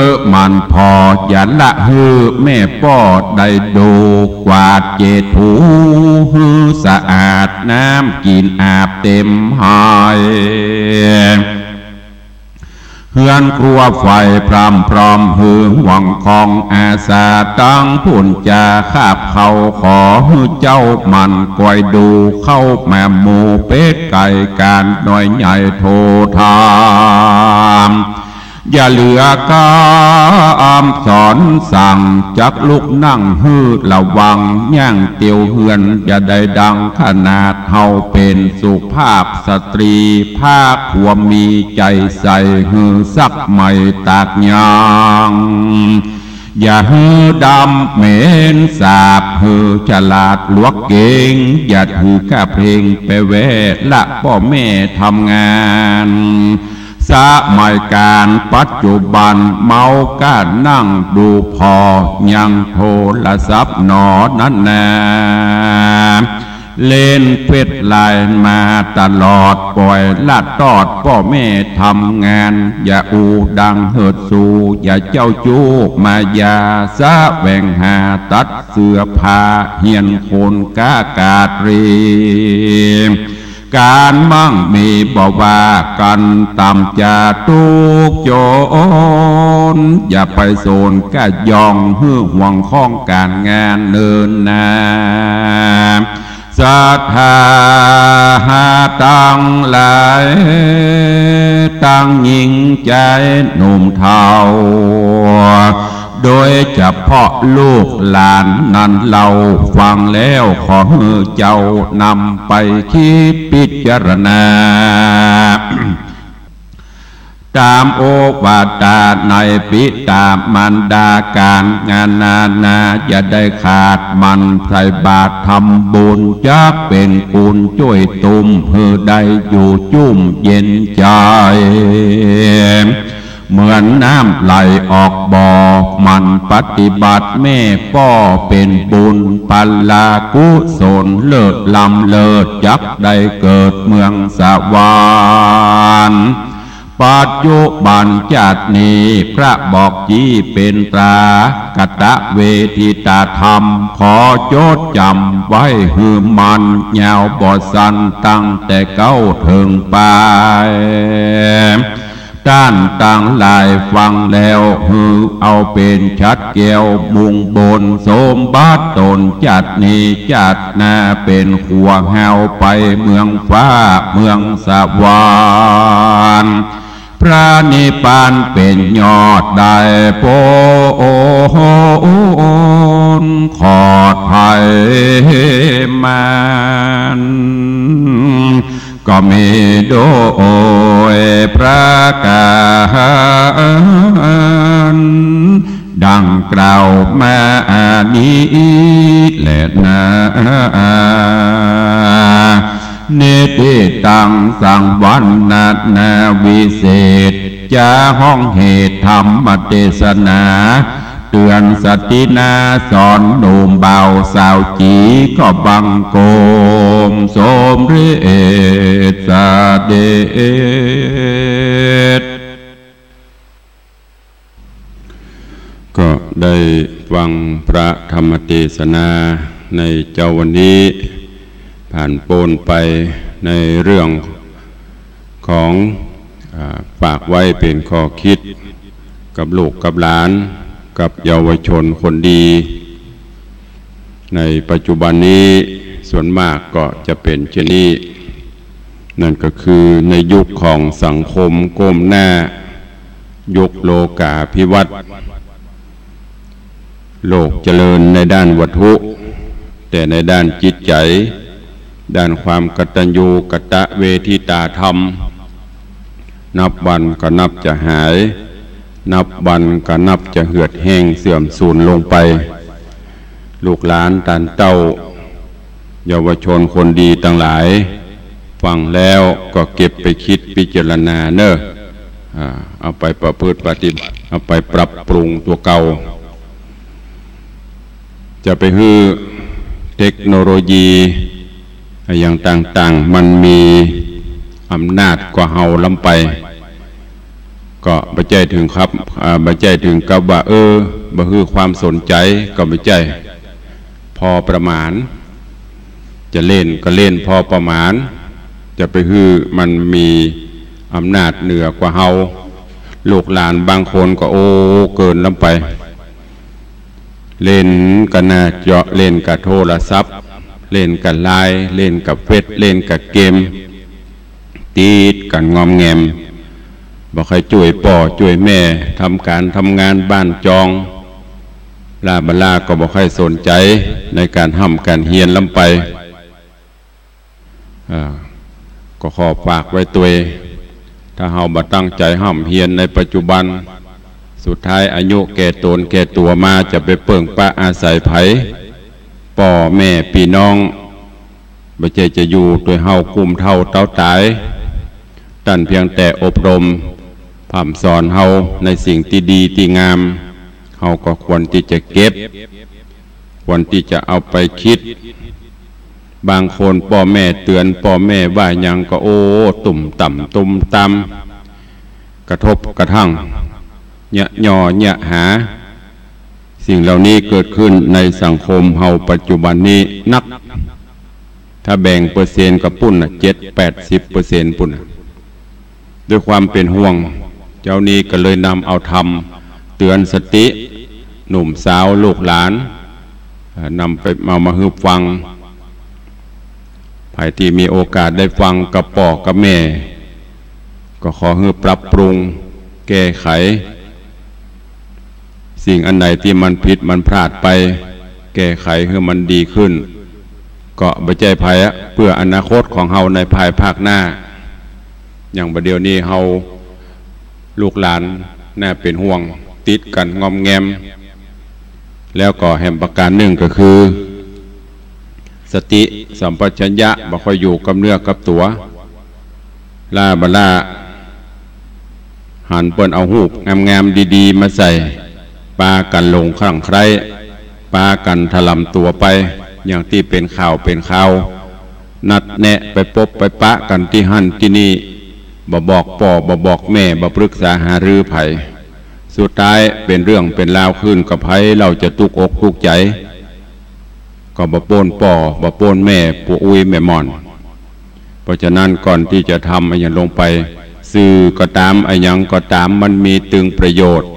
อหมั่นผ่อ อย่าละหื้อแม่ป้อได้ดู กวาดเจ็ดถู หื้อสะอาด น้ำกิ๋นอาบเต๋มหอย เฮือนครัวไฟพร่ำพร้อม หื้อห่วงของอาสา ตังผู้จ๋าคาบเข้า ขอหื้อเจ้าหมั่นก้อยดู เข้ามาหมู่เป็ดไก่ ก๋านน้อยใหญ่โทธาม อย่าเหลือกำสอนสั่ง จักลุกนั่งหื้อระวัง ย่างเตียวเฮือน อย่าได้ดังขนาด เฮาเป๋นสุภาพสตรี ภาคผัวมีใจ๋ใส่ หื้อซักใหม่ตากยาง อย่าหื้อดำเหม็นสาบ หื้อฉลาดหลวกเก๋ง อย่าถือก้าเพลงไปแว่ ละป้อแม่ทำงาน สมัยก๋านปัจจุบัน เมาก้านั่งดูผ่อ ยังโทรศัพท์หนอนั้นนา เล่นเฟซไลน์มาตลอด ปล่อยละตอดป้อแม่ทำงาน อย่าอู้ดังเหิดสู อย่าเจ้าจู้มายา แสวงหาตัดเสื้อผ้า เฮียนคนก้ากาดเรียน ก๋านมั่งมีบ่ว่ากั๋น ต่ำจาตุ๊กจน อย่าไปสนก้ายอง หื้อห่วงของก๋านงานเนินนา ศรัทธาตังหลาย ตังญิงจายหนุ่มเฒ่า โดยเฉพาะลูกหลานนั้นเล่า ฟังแล้วขอหื้อเจ้านำไปคิดพิจารณา ต๋ามโอวาตาในปิต๋ามารดา ก๋านงานนานาจะได้ขาดหมั่นใส่บาตรทำบุญ จักเป๋นกุญจ้วยตุ้มหื้อได้อยู่จุ่มเย็นใจ๋ เหมือนน้ำไหลออกบ่อ หมั่นปฏิบัติแม่ป้อเป๋นบุญ พลากุศลเลิศล้ำเลิศ จักได้เกิดเมืองสวรรค์ ปัจจุบันจาตินี้ พระบอกจี้เป๋นตรากตเวทิตาธรรม ขอจดจ๋ำไว้หื้อมั่น ยาวบ่สั้นตั้งแต่เก๊าเถิงปาย ต้านตังหลายฟังแล้ว หื้อเอาเป๋นฉัตรแก้วมุ่งบน สมบัติต๋นจาตินี้จาติหน้า เป๋นขัวฮาวไปเมืองฟ้าเมืองสวรรค์ พระนิพพานเป๋นยอดได้ป๊น ขอดภัยมาร ก็มีโดยประก๋านดังกล่าวมานี้แลนา นิติตังสังวรรณนาวิเศษ จะฮ้องเหตุธรรมเตสนา เตื๋อนสตินา สอนหนุ่มบ่าวสาวจี๋ ก็บังคมสมเร็จเสด็จ ก็ได้ฟังพระธรรมเตสนาในเจ๊าวันนี้ ผ่านป๊นไปในเรื่องของ อ่า ฝากไว้เป๋นข้อคิดกับลูกกับหลาน กับเยาวชนคนดี ในปัจจุบันนี้ส่วนมากก็จะเป๋นเช่นนี้ นั่นก็คือในยุคของสังคมก้มหน้า ยุคโลกาภิวัตน์ โลกเจริญในด้านวัตถุ แต่ในด้านจิตใจ๋ ด้านความกตัญญูกตเวทิตาธรรม นับวันก็นับจะหาย นับวันก็นับจะเหือดแห้งเสื่อมสูญลงไป ลูกหลานต้านเต้า เยาวชนคนดีตังหลาย ฟังแล้วก็เก็บไปคิดพิจารณาเน่อ อ่า เอาไปประพฤติปฏิบัติ เอาไปปรับปรุงตั๋วเก่า จะไปหื้อเทคโนโลยีอะหยังต่างๆ มันมีอำนาจกว่าเฮาล้ำไป ก็บ่ใจ้เถิงครับ อ่า บ่ใจ้เถิงกับว่า เออ บ่หื้อความสนใจ๋ ก็บ่ใจ้ พอประมาณ จะเล่นก็เล่นพอประมาณ จะไปหื้อมันมีอำนาจเหนือกว่าเฮา ลูกหลานบางคนก็ โอ้ เกินล้ำไป เล่นกับหน้าจอ เล่นกับโทรศัพท์ เล่นกับไลน์ เล่นกับเฟซ เล่นกับเกม ติดกั๋นงอมแงม บ่ใค่จ้วยป้อจ้วยแม่ ทำก๋านทำงานบ้านจอง หล้าบ่าหล้าก็บ่ใค่สนใจ๋ในก๋านฮ่ำก๋านเฮียนล้ำไป อ่า ก็ขอฝากไว้ตวย ถ้าเฮาบ่ตั้งใจ๋ฮ่ำเฮียนในปัจจุบัน สุดท้ายอายุแก่ต๋นแก่ตั๋วมา จะไปเปิ่งปะอาศัยใผ ป้อแม่ปี้น้อง บ่ใจ้จะอยู่ตวยเฮากุ้มเฒ่าเต๊าต๋าย ต้านเพียงแต่อบรมพร่ำสอนเฮาในสิ่งตี้ดีตี้งาม เฮาก็ควรตี้จะเก็บ ควรตี้จะเอาไปคิด บางคนป้อแม่เตื๋อน ป้อแม่ว่าหยังก็ โอ้ ตุ้มต่ำตุ้มต่ำ กระทบกระทั่ง เยียะย่อเยียะหา สิ่งเหล่านี้เกิดขึ้นในสังคมเฮาปัจจุบันนี้นัก ถ้าแบ่งเปอร์เซ็นต์ก็ปุ้นน่ะ เจ็ดแปดสิบเปอร์เซ็นต์ ปุ้นน่ะ ด้วยความเป๋นห่วง เจ๊านี้ก็เลยนำเอาธรรมเตื๋อนสติ หนุ่มสาวลูกหลาน เอ่อ นำไป เอามาหื้อฟัง ใผตี้มีโอกาสได้ฟังกับป้อกับแม่ ก็ขอหื้อปรับปรุงแก้ไข สิ่งอันใดตี้มันผิดมันพลาดไป แก้ไขหื้อมันดีขึ้น ก็บ่ใจ้ใผอะ เปื้ออนาคตของเฮาในภายภาคหน้า อย่างบ่าเดี่ยวนี้เฮา ลูกหลานน่าเป๋นห่วง ติดกั๋นงอมแงม แล้วก็แหมประก๋านนึ่งก็คือ สติสัมปชัญญะบ่ค่อยอยู่กับเนื้อกับตั๋ว ล้าบ่ล้า หันเปิ้นเอาฮูปงามๆ ดีๆ มาใส่ ปากั๋นหลงคลั่งใคร่ ปากั๋นถล่มตั๋วไป อย่างตี้เป๋นข่าวเป๋นคราว นัดแนะไปปบไปปะกั๋นตี้หั้นตี้นี่ บ่บอกป้อบ่บอกแม่ บ่ปรึกษาหารือใผ สุดท้ายเป๋นเรื่องเป๋นราวขึ้นกับใผ เฮาจะตุ๊กอกตุ๊กใจ๋ ก็บ่ป๊นป้อบ่ป๊นแม่ ป้ออุ๊ยแม่หม่อน เพราะฉะนั้นก่อนตี้จะทำอะหยังลงไป สื่อก็ต๋าม อะหยังก็ต๋าม มันมีตึงประโยชน์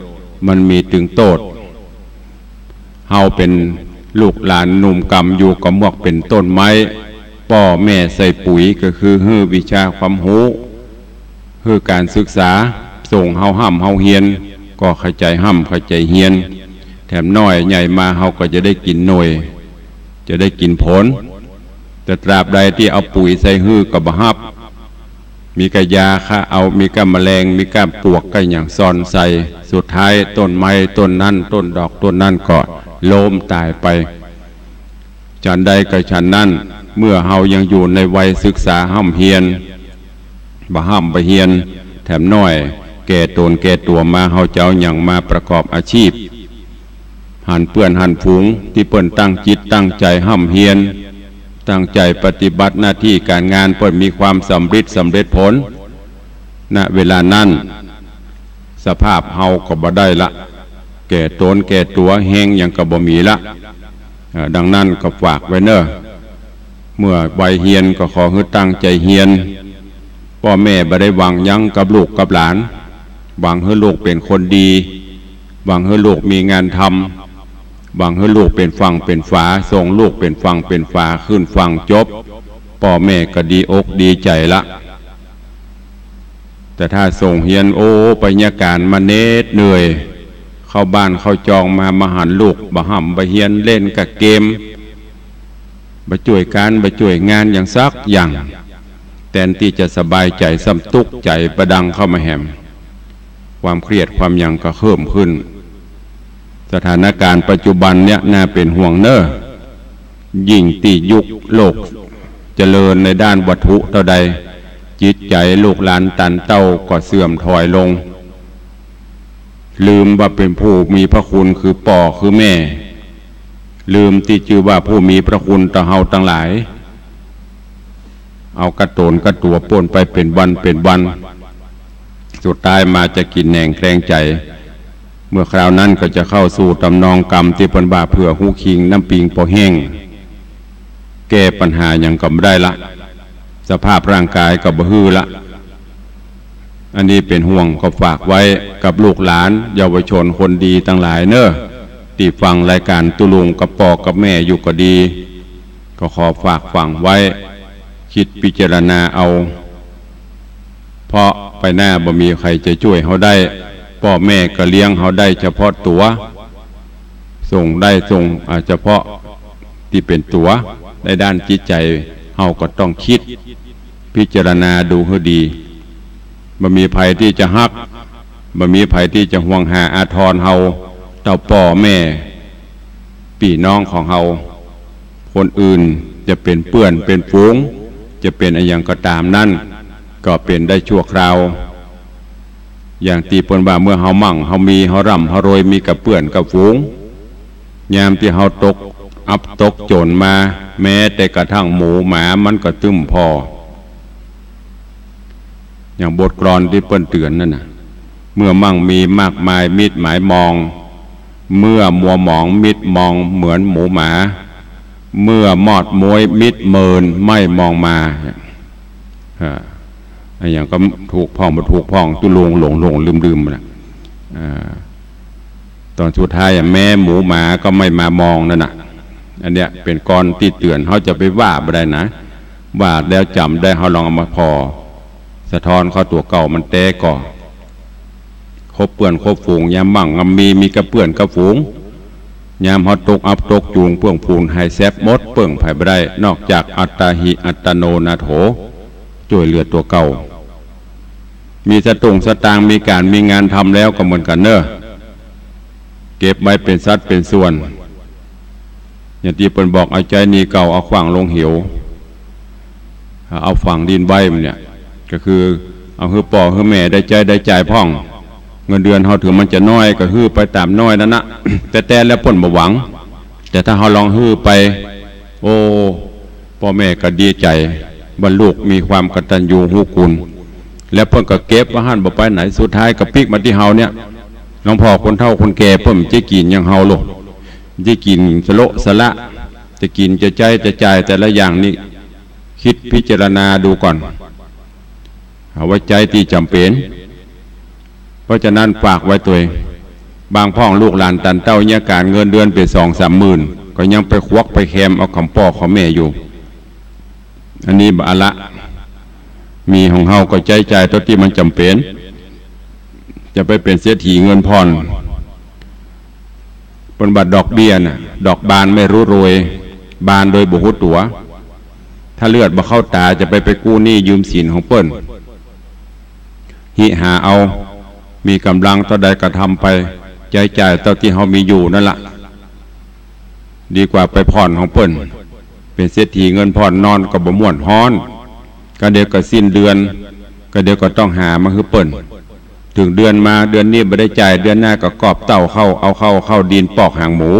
มันมีตึงโต้ษ เฮาเป๋นลูกหลานหนุ่มกำอยู่ก็เหมือนเป๋นต้นไม้ ป้อแม่ใส่ปุ๋ยก็คือหื้อวิชาความฮู้ หื้อก๋านศึกษา ส่งเฮาฮ่ำเฮาเฮียน ก็เข้าใจ๋ฮ่ำเข้าใจ๋เฮียน แถมน้อยใหญ่มาเฮาก็จะได้กิ๋นหน่วย จะได้กิ๋นผล แต่ตราบใดตี้เอาปุ๋ยใส่หื้อก็บ่ฮับ มีก้ายาฆ่าเอา มีก้าแมลง มีก้าปลวกก้าหยังซ่อนใส่ สุดท้ายต้นไม้ต้นนั้น ต้นดอกต้นนั้นก็ล้มต๋ายไป ฉันใดก็ฉันนั้น เมื่อเฮายังอยู่ในวัยศึกษาฮ่ำเฮียน บ่ฮ่ำบ่เฮียน แถมน้อย แก่ต๋นแก่ตั๋วมา เฮาจะเอาหยังมาประกอบอาชีพ หันเปื้อนหันฝูงตี้เปิ้นตั้งจิตตั้งใจ๋ฮ่ำเฮียน ตั้งใจ๋ปฏิบัติหน้าตี้ก๋านงาน เปิ้นมีความสำริดสำเร็จผล ณ เวลานั้น สภาพเฮาก็บ่ได้ละ แก่ต๋นแก่ตั๋ว แฮงหยังก็บ่มีละ เอ่อ ดังนั้นก็ฝากไว้เน่อ เมื่อวัยเฮียนก็ขอหื้อตั้งใจ๋เฮียน ป้อแม่บ่ได้หวังหยังกับลูกกับหลาน หวังหื้อลูกเป๋นคนดี หวังหื้อลูกมีงานทำ หวังหื้อลูกเป๋นฝั่งเป๋นฝา ส่งลูกเป๋นฝั่งเป๋นฝา ขึ้นฝั่งจบ ป้อแม่ก็ดีอกดีใจ๋ละ แต่ถ้าส่งเฮียน โอ้ ไปเฮียก๋านมาเหน็ดเหนื่อย เข้าบ้านเข้าจองมา มาหันลูกบ่ฮ่ำบ่เฮียน เล่นก้าเกม บ่จ้วยก๋านบ่จ้วยงานหยังสักอย่าง แตนตี้จะสบายใจ๋ ซ้ำตุ๊กใจ๋ บ่ดังเข้ามาแหม ความเครียดความหยังก็เพิ่มขึ้น สถานก๋ารณ์ปัจจุบันเนี่ยน่าเป๋นห่วงเน่อ ยิ่งตี้ยุคโลกเจริญในด้านวัตถุเต้าใด จิตใจ๋ลูกหลานตันเต้าก็เสื่อมถอยลง ลืมว่าเป๋นผู้มีพระคุณคือป้อคือแม่ ลืมตี้จื้อว่าผู้มีพระคุณต่อเฮาตังหลาย เอาก้าต๋นก้าตั๋วป๊นไปเป๋นวันเป๋นวัน สุดท้ายมาจะกิ๋นแหนงแคลงใจ๋ เมื่อคราวนั้นก็จะเข้าสู่ต๋ำนองกำตี้เปิ้นว่าเผื่อฮู้คิงน้ำปิงปอแห้ง แก้ปัญหาหยังก็บ่ได้ละ สภาพร่างก๋ายก็บ่หื้อละ อันนี้เป๋นห่วงก็ฝากไว้กับลูกหลานเยาวชนคนดีตังหลายเน่อ ตี้ฟังรายก๋ารตุ๊ลุงกับป้อกับแม่อยู่ก็ดี ก็ขอฝากฝังไว้ กึ๊ดพิจารณาเอา เพราะไปหน้าบ่มีใผจะจ้วยเฮาได้ ป้อแม่ก็เลี้ยงเฮาได้เฉพาะตั๋ว ส่งได้ส่ง อ่า เฉพาะตี้เป๋นตั๋ว ในด้านจิตใจ๋เฮาก็ต้องกึ๊ดพิจารณาดูหื้อดี บ่มีใผตี้จะฮัก บ่มีใผตี้จะห่วงหาอาทรเฮา เต้าป้อแม่ ปี้น้องของเฮา คนอื่นจะเป๋นเปื้อนเป๋นฝูง จะเป๋นอะหยังก็ต๋ามนั้น ก็เป๋นได้ชั่วคราว อย่างตี้เปิ้นว่าเมื่อเฮามั่งเฮามี เฮาร่ำเฮารวย มีก้าเปื้อนก้าฝูง ยามตี้เฮาตกอับตกจ๋นมา แม้แต่กระทั่งหมูหมามันก็ตึ้มผ่อ อย่างบทกลอนตี้เปิ้นเตื๋อนนั่นน่ะ เมื่อมั่งมีมากมายมิดหมายมอง เมื่อมัวหมองมิดมองเหมือนหมูหมา เมื่อมอดม้วยมิดเมินไม่มองมา อ่า อะหยังก็ถูกพ่องบ่ถูกพ่อง ตุ๊ลุงหลงหลงลืมลืมน่ะ อ่า ต๋อนสุดท้ายอะ แม้หมูหมาก็ไม่มามองนั่นน่ะ อันเนี้ยเป๋นกลอนตี้เตื๋อน เฮาจะไปว่าบ่ได้นะ ว่าแล้วจ๋ำได้ เฮาลองเอามาผ่อ สะท้อนเข้าตั๋วเก่ามันแต๊ก่อ คบเปื้อนคบฝูง ยามมั่งยามมี มีก้าเปื้อนก้าฝูง ยามเฮาตกอับตกจูง เปื้องพูนหายแซบหมด เปิ้งใผบ่ได้ นอกจากอัตตาหิอัตโนนาโถ จ้วยเหลือตั๋วเก่า มีสตุ้งสตางค์ มีก๋านมีงานทำแล้วก็เหมือนกั๋นเน่อ เก็บไว้เป๋นสัดเป๋นส่วน อย่างตี้เปิ้นบอก เอาใจ๊หนี้เก่า เอาขว้างลงเหว เอาฝังดินไว้ มันเนี่ย ก็คือเอาหื้อป้อหื้อแม่ได้ใจ๊ได้จ่ายพ่อง เงินเดือนเฮาเถิงมันจะน้อยก็หื้อไปต๋ามน้อยนั้นนะ แต่ แต่แล้วเปิ้นบ่หวัง แต่ถ้าเฮาลองหื้อไป โอ้ ป้อแม่ก็ดีใจ๋ ว่าลูกมีความกตัญญูรู้คุณ แล้วเปิ้นก็เก็บไว้หั้นบ่ไปไหน สุดท้ายก็ปิ๊กมาตี้เฮาเนี่ย หลวงพ่อคนเฒ่าคนแก่เปิ้นบ่ใจ้กิ๋นอย่างเฮาโลก บ่ใจ้กิ๋นสะโละสะละ จะกิ๋นจะใจ๊จะจ่ายแต่ละอย่างนี่ กึ๊ดพิจารณาดูก่อน เอาไว้ใจ๊ตี้จ๋ำเป๋น เพราะฉะนั้นฝากไว้ตวย บางพ่องลูกหลานตันเต้าเยียะก๋าน เงินเดือนเป๋นสองสามหมื่น ก็ยังไปควักไปแคมเอาของป้อของแม่อยู่ อันนี้บ่เอาละ มีของเฮาก็ใจ๊จ่ายเต้าตี้มันจ๋ำเป๋น จะไปเป๋นเศรษฐีเงินผ่อน เปิ้นว่าดอกเบี้ยน่ะ ดอกบานไม่รู้โรย บานโดยบ่ฮู้ตั๋ว ถ้าเลือดบ่เข้าต๋า จะไป ไปกู้หนี้ยืมสินของเปิ้น หิหาเอา มีก๋ำลังเต้าใดก็ทำไป ใจ๊จ่ายเต้าตี้เฮามีอยู่นั้นละ ดีกว่าไปผ่อนของเปิ้น เป๋นเศรษฐีเงินผ่อน นอนก็บ่ม่วน ฮ้อน ก็เดี๋ยวก็สิ้นเดือน ก็เดี๋ยวก็ต้องหามาหื้อเปิ้น เถิงเดือนมา เดือนนี้บ่ได้จ่าย เดือนหน้าก็กอบเต้าเข้า เอาเข้า เข้าดินปอกหางหมู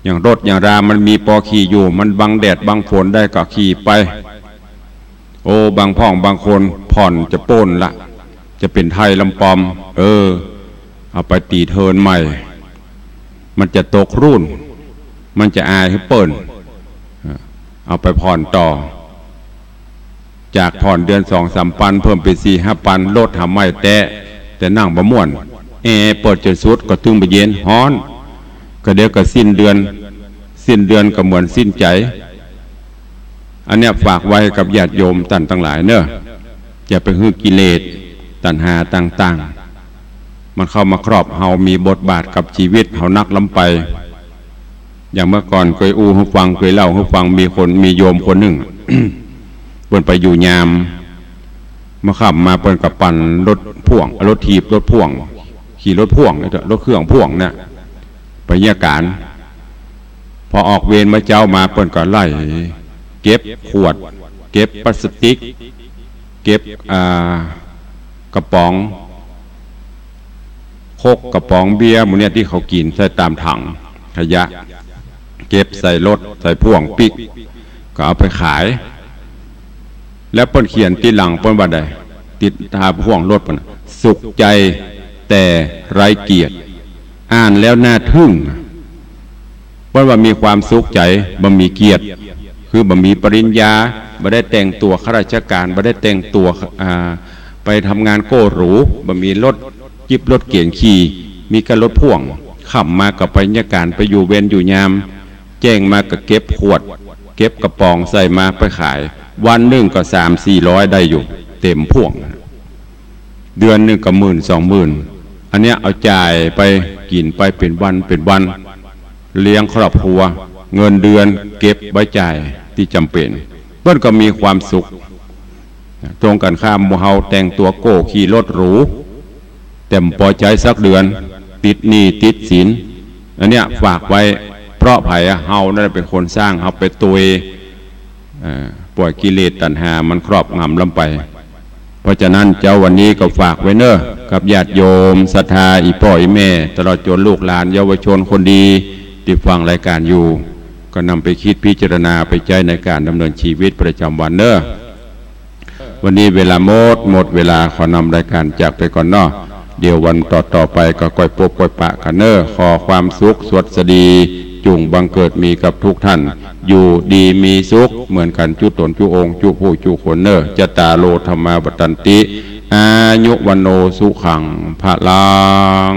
อย่างรถอย่างรามันมีปอขี่อยู่ มันบังแดดบังฝนได้ก็ขี่ไป โอ้ บางพ่องบางคนผ่อนจะป๊นละ จะเป๋นไทยลำปอม เออ เอาไปตี๋เทินใหม่ มันจะตกรุ่น มันจะอายหื้อเปิ้น เอาไปผ่อนต่อ จากผ่อนเดือนสองสามปัน เพิ่มเป๋นสี่ห้าปัน รถหาใหม่แต๊ แต่นั่งบ่ม่วน แอร์เปิดจ๋นสุดก็ตึงบ่เย็น ฮ้อน ก็เดี๋ยวก็สิ้นเดือน สิ้นเดือนก็เหมือนสิ้นใจ๋ อันเนี้ยฝากไว้กับญาติโยมต้านตังหลายเน่อ อย่าไปหื้อกิเลสตัณหาต่างๆ มันเข้ามาครอบเฮา มีบทบาทกับชีวิตเฮานักล้ำไป อย่างเมื่อก่อนเกยอู้หื้อฟัง เกยเล่าหื้อฟัง มีคน มีโยมคนนึ่ง เปิ้นไปอยู่ยาม เมื่อค่ำมาเปิ้นก็ปั่นรถพ่วง รถถีบ รถพ่วง ขี่รถพ่วง รถเครื่องพ่วงเนี่ย ไปเยียะก๋าน พอออกเวรเมื่อเจ๊ามาเปิ้นก็ไล่เก็บขวด เก็บปลาสติก เก็บ อ่า กระป๋อง โค้ก กระป๋องเบียร์ หมู่เนี่ยตี้เขากิ๋น ใส่ต๋ามถังขยะ เก็บใส่รถ ใส่พ่วงปิ๊ก ก็เอาไปขาย แล้วเปิ้นเขียนตี้หลังเปิ้นว่าใด ติดต๋าพ่วงรถเปิ้น สุขใจแต่ไร้เกียรติ อ่านแล้วน่าทึ่ง เปิ้นว่ามีความสุขใจ๋ บ่มีเกียรติ คือบ่มีปริญญา บ่ได้แต่งตั๋วข้าราชก๋าน บ่ได้แต่งตั๋ว อ่า ไปทำงานโก้หรู บ่มีรถจิ๊บรถเก๋งขี่ มีแค่รถพ่วง ค่ำมาก็ไปเยียะก๋าน ไปอยู่เวรอยู่ยาม แจ้งมาก็เก็บขวด เก็บกระป๋องใส่มาไปขาย วันนึ่งก็สามสี่ร้อยได้อยู่ เต็มพ่วง เดือนนึ่งก็หมื่นสองหมื่น อันเนี้ยเอาจ่ายไปกิ๋นไปเป๋นวันเป๋นวัน เลี้ยงครอบครัว เงินเดือนเก็บไว้จ่ายตี้จ๋ำเป๋น เปิ้นก็มีความสุข ตรงกั๋นข้าม หมู่เฮาแต่งตั๋วโก้ ขี่รถหรู แต่บ่ปอใจ๊สักเดือน ติดหนี้ติดสิน อันเนี้ยฝากไว้ เพราะใผอะ เฮานั่นแหละเป๋นคนสร้าง เฮาไปตวย เอ่อ ป่อยกิเลสตัณหามันครอบงำล้ำไป เพราะฉะนั้นเจ๊าวันนี้ก็ฝากไว้เน่อ กับญาติโยมศรัทธา อี่ป้ออี่แม่ ตลอดจ๋นลูกหลานเยาวชนคนดี ตี้ฟังรายก๋านอยู่ ก็นำไปกึ๊ดพิจารณาไปใจ๊ในก๋านดำเนินชีวิตประจ๋ำวันเน่อ วันนี้เวลาหมด หมดเวลา ขอนำรายก๋านจากไปก่อนเนาะ เดี๋ยววันต่อๆ ไปก็ก้อยปบก้อยปะกั๋นเน่อ ขอความสุขสวัสดี จุ่งบังเกิดมีกับทุกท่าน อยู่ดีมีสุขเหมือนกั๋นจุ๊ต๋นจุ๊องค์จุ๊ผู้จุ๊คนเน่อ จัตตาโร ธัมมา วัฑฒันติ อายุ วัณโณ สุขัง พลัง